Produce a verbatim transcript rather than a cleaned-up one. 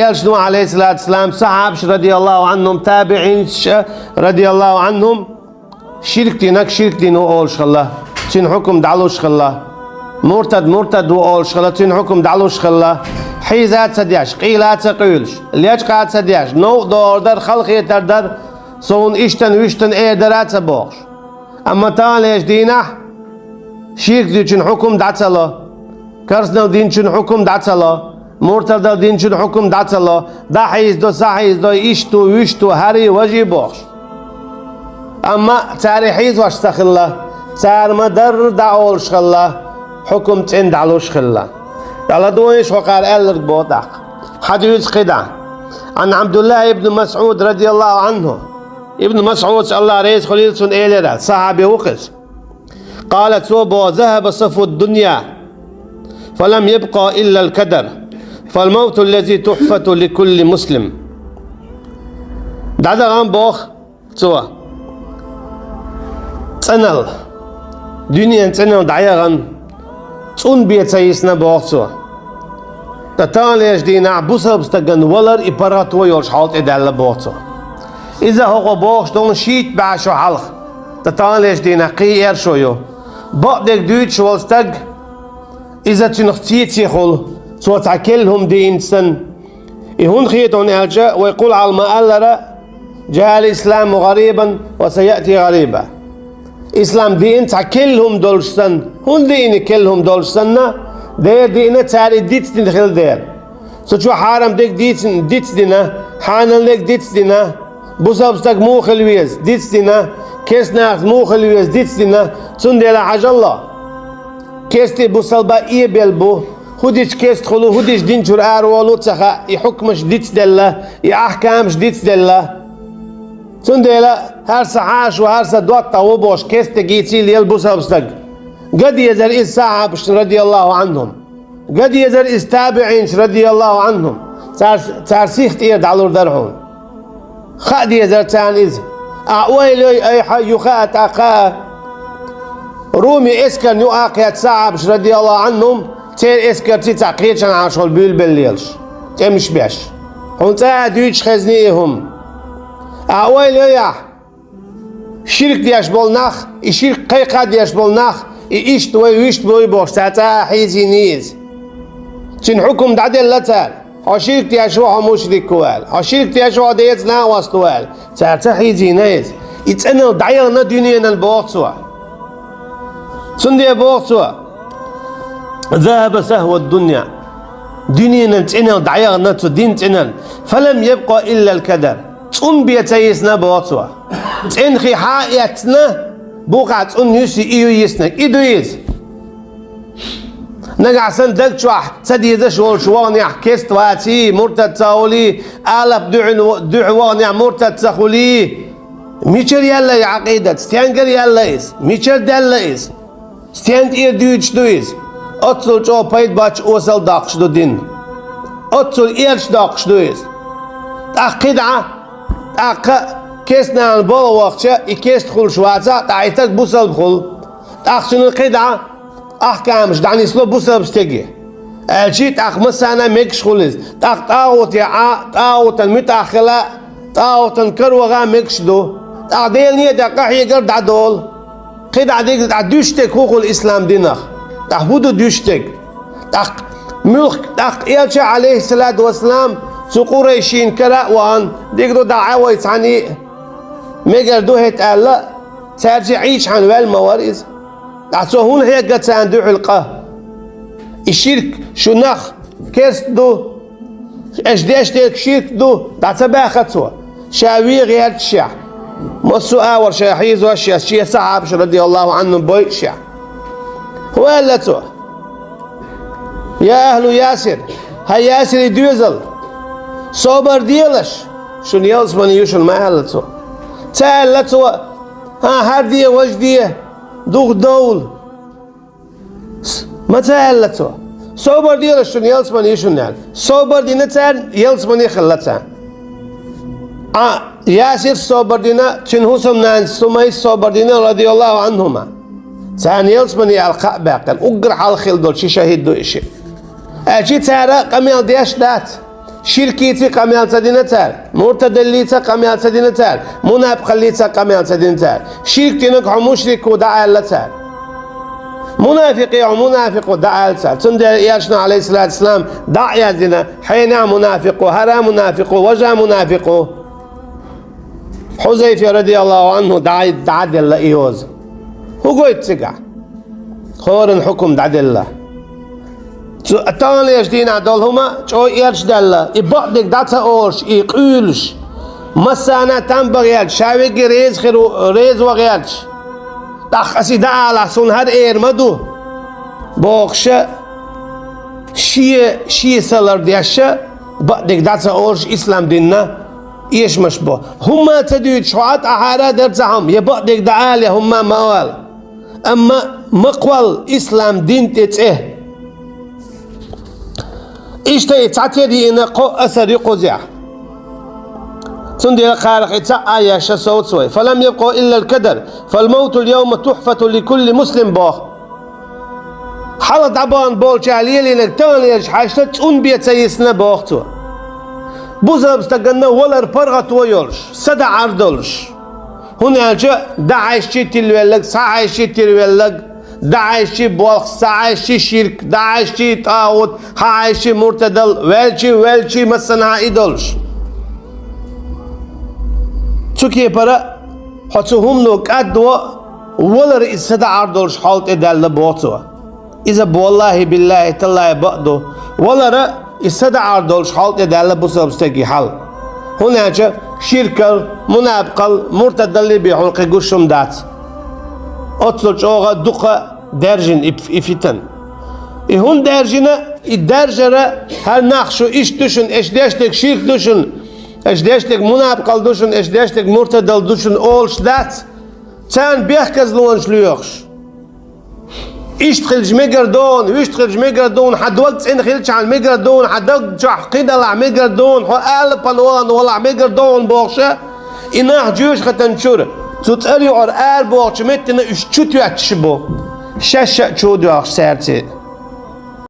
Элчано, Ӏалайхиссалату вассалам, сахьабаш, радияллаху Ӏанхум, табиӀинаш, радияллаху Ӏанхум, ширк динарг ширк дин ву олуш хилла, цуьнан хьукам дӀалуш хилла. Муртад муртад ву олуш хилла, цуьнан хьукам дӀалуш хилла. Хьийза а ца деш, къийла а ца къуьйлуш, лечкъа а ца деш, новкъа догӀур дара, халахетар дара, со хьуна иштта, вуьштта эр дара а ца бохуш. Амма таханлерчу дийнахь ширк динчун хьукам дӀа ца ло, керстанал динчун хьукам дӀа ца ло, муртадал динчун хьукам дӀа ца ло, дӀахьийзадо, схьахьийзадо, иштта ву, вуьштта ву, хӀара а, важа а бохуш. Амма цара и хьийзош ца хилла, цара ма-дарра дӀа олуш хилла, хьукам цӀена дӀалуш хилла. ДӀаладогӀийша хӀокхара аьлларг боху тӀаккха. Хьадуьйцу кхидӀа. Ӏан Ӏабдуллахь ибн МасӀуд, радияллаху Ӏанху. Ибн МасӀудца, Аллах реза хуьлийла цунна, элира, сахьаби ву-кх иза. Къала, цо боху: «ذهب صفو الدنيا، فلم يبق إلا الكدر، فالموت الذي تحفة لكل مسلم». ДӀадахана боху цо цӀанал, дуьненан цӀанал дӀаяхана, цӀун бен ца йисна боху цо. Ткъа таханлерчу дийнахь бусалба стагана валар и паргӀато йолуш хьал тӀедаьлла боху цо. Иза хӀокхо бохуш долу шийтта бӀе шо хьалха, ткъа таханлерчу дийнахь кхин а эршо ю. Бакъдерг дуьйцуш волу стаг, иза цуьнах цецехула, цо цхьа керла хӀума диъна санна. И хӀунда хета хьуна аьлча, вай кхул Ӏалма аллара: «جاء الإسلام غريبا وسيأتي غريبا». Ислам диъна цхьа керла хӀума долуш санна. ХӀунда диъна и керла хӀума долуш санна? Дера диъна цара и дицдина хилла дела. Цу чу хьарам дерг дицдина, хьанал дерг дицдина, бусалба стаг муха хила веза дицдина, керстанахца муха хила веза дицдина, цундела хьажал, керстий бусалба а эбелла бу, хӀун дича керста хуьлу, хӀун дича дин чуьра араволу а ца хаьа, и хьукмаш дицделла, и ахькамаш дицделла. Цундела хӀара сан хьаша ву, хӀара сан доттагӀа ву бохуш, керста дерг йийций лела бусалба стаг. Ган дезара иза сахьабашна, радияллаху Ӏанхум. Ган дезара иза табиӀинаш, радияллаху Ӏанхум. Цара, цара сих тӀера дӀалур дара хьуна. Хаа дезара царна иза. Ахьа ойла йой, айхьа юха а, тӀаккха а. Руми эскарна юкъа кхетта сахьабаш, радияллаху Ӏанхум, церан эскарций цхьа кхечанхьа шуьйра буьйлабелла лелаш, тӀемаш беш. Хьуна цкъа а дуьйцуш хезний и хӀума? Ахьа ойла йой ахь. Ширк деш болу нах, и ширк кхайкха деш болу нах, и иштта вай вуьшта вуй бохуш, цара цкъа а хьийзийний иза? Цуьнан хьукам дӀаделла цара: «Хьо ширк деш ву, хьо мушрик ву», – аьлла, «Хьо ширк деш ву, хьо Делаца накъост ву», – аьлла. Цара ца хьийзийна иза. И цӀанал дӀаяхана дуьненан боху цо. Цундела боху цо: «ذهب صفو الدنيا». Дуьненан цӀанал дӀаяхана цу дин цӀанал. «فلم يبق إلا الكدر». ЦӀун бен ца йисна боху цо. ЦӀенхий хьа а эцна, бухахь цӀун юьсу и ю йиснарг. И ду иза. Нагахь санна даг чохь ца дезаш волчу ваханехь керста ваций, муртад ца хуьлий, алапа дуьхьал, дуьхьа ваханехь муртад ца хуьлий, мичара яьлла и Ӏакъидат, стенгара яьлла иза, мичара даьлла иза? Стен тӀера дуьйцуш ду иза? Оццул чӀогӀа пайда боцуш осал доккхуш ду дин. Оццул эрча доккхуш ду иза. ТӀаккха кхидӀа, тӀаккха керстанахана болх вахча, и керста хуьлуш вацахь, тӀаккха и стаг бусалба хуьлу. ТӀаккха цуьнан кхидӀа ахькамаш дӀанисло бусалба стеге. Аьлчи тӀаккха массарна а мегаш хуьлу иза. ТӀаккха тӀагӀуте Ӏа, тӀагӀутан муьтӀахь хила, тӀагӀутан караваха а мегаш ду. ТӀаккха Делан некъа тӀехь къахьегар дӀадолу. КхидӀа дигна тӀаккха дуьстиг хӀун хуьлу ислам динах? ТӀаккха хӀун ду дуьстиг? ТӀаккха муьлхха, тӀаккха Элча, Ӏалайхиссалату вассалам, цу къурайшийн кара а вахана, дигна ду дӀа Ӏа вай цхьаьний а мегар ду хӀета аьлла, цаьрца Ӏийча хьан ваьлла ма вара иза. ТӀаккха цо хӀунда хьегна царна дуьхьал къа? И ширк шу нах керста ду, аша деш дерг ширк ду, дӀа ца баьхна цо, ша вен гӀерташехь, массо а агӀор ша хьийзош а, шен сахьабаш, радияллаху Ӏанхум, бойуш а. ХӀун аьлла цо? Я ахӀлу Ясир, хӀай Ясиран доьзал, собар делаш, шуна ялсамани ю шуна, ма аьлла цо. Ца аьлла цо: хӀан, хӀара де, важа де, духадовла. Ма ца аьлла цо: собар делаш, шуна ялсамани ю шуна, аьлла. Собар дина цара, ялсамани хилла царна. Ӏа Ясира собар дина, цуьнан хӀусамнанас Сумайса собар дина, радияллаху Ӏанхума. Царна ялсамани аьлла кхаъ баьккхина, уггар хьалха хилла долу ши шахӀид ду и шиъ. Аьлчи цара къамел деш дац. Ширкийца къамел ца дина цара, муртадаллийца къамел ца дина цара, мунапикъаллийца къамел ца дина цара. Ширк динарг хьо мушрик ву дӀааьлла цара. Мунафикъ хьо мунапикъ ву дӀааьлла цара. Цундела Элчано, Ӏалайхиссалату вассалам, дӀа а яздина: «Хьенех мунапикъ ву, хӀара мунапикъ ву, важа мунапикъ ву». Хьузайфа, радияллаху анхӀу, дӀа-, дӀаделла и йоза. ХӀун гойту цигахь? ХӀоранна хьукум дӀаделла. Цу таханлерчу дийнахь долу хӀума чӀогӀа эрчадаьлла, и бакъдерг дӀа ца олуш, и къуьйлуш, массарна а там бан гӀерташ, ша верриге реза хир ву, реза ван гӀерташ. ТӀаккха ас и дӀаалахь, суна хӀара эр ма ду, бохуша, шен, шен са лардеш, бакъдерг дӀа ца олуш, ислам динна эшамаш бо. ХӀумма а ца дуьйцуш, хьо Ӏад ахьара а дара цхьа хӀума, я бакъдерг дӀаала, я хӀумма а ма ала. Амма ма кхолла ислам дин тӀе цӀе. Иштта и цхьатера йиъна кхо асар ю кхузехь. Цундела кхарах и цхьаъ а еш совца вай. «Фалам ябкъа илла ал-кадар, фал-мавту ал-явма тухьфату ли кулли муслим», боху. Хьалха дӀабахана болчара лелийнарг таханлерчу хьаьшна цӀун бен ца йисна, боху цо. Бусалба стаганна валар паргӀато йолуш, садаӀар долуш. ХӀунда аьлча дӀахьаьжчий тилавелларг, схьахьаьжчий тилавелларг, дӀахьаьжчий болх, схьахьаьжчий ширк, дӀахьаьжчий тӀагӀут, схьахьаьжчий муртадал, ваьлчий, ваьлчий массанхьа и долуш. Цу кепара хьо цу хӀумано кӀадво, валар иза садаӀар долуш хьол тӀе даьлла, боху цо. Иза, валлахӀи, биллахӀи, таллахӀи, бакъ ду. Валара и садаӀар долуш хьол тӀе даьлла бусалба стеган хьал. ХӀунда аьлча ширкал, мунапикъал, муртадалли бен хьуна кхин гуш хӀума дац. Оццул чӀогӀа дукха даьржина и, и фитан. И хӀунда даьржина, и даьржара, хӀара нах шу иштта ду шуна, аша деш дерг ширк ду шуна, аша деш дерг мунапикъал ду шуна, аша деш дерг муртадал ду шуна олуш дац, царна бехказлонаш лоьхуш. Иштта хилча мегар ду хьуна, вуьшта хилча мегар ду хьуна, хьан дог цӀена хилчахьана мегар ду хьуна, хьан даг чохь кхин далахь мегар ду хьуна, хьо алапана вахана валахь мегар ду хьуна бохуша, и нах жоьжахатан чуьра, цу цӀера юкъара ара бохучу меттана уьш чу тоьттуш бу, шаьш а чу доьлхуш цаьрца.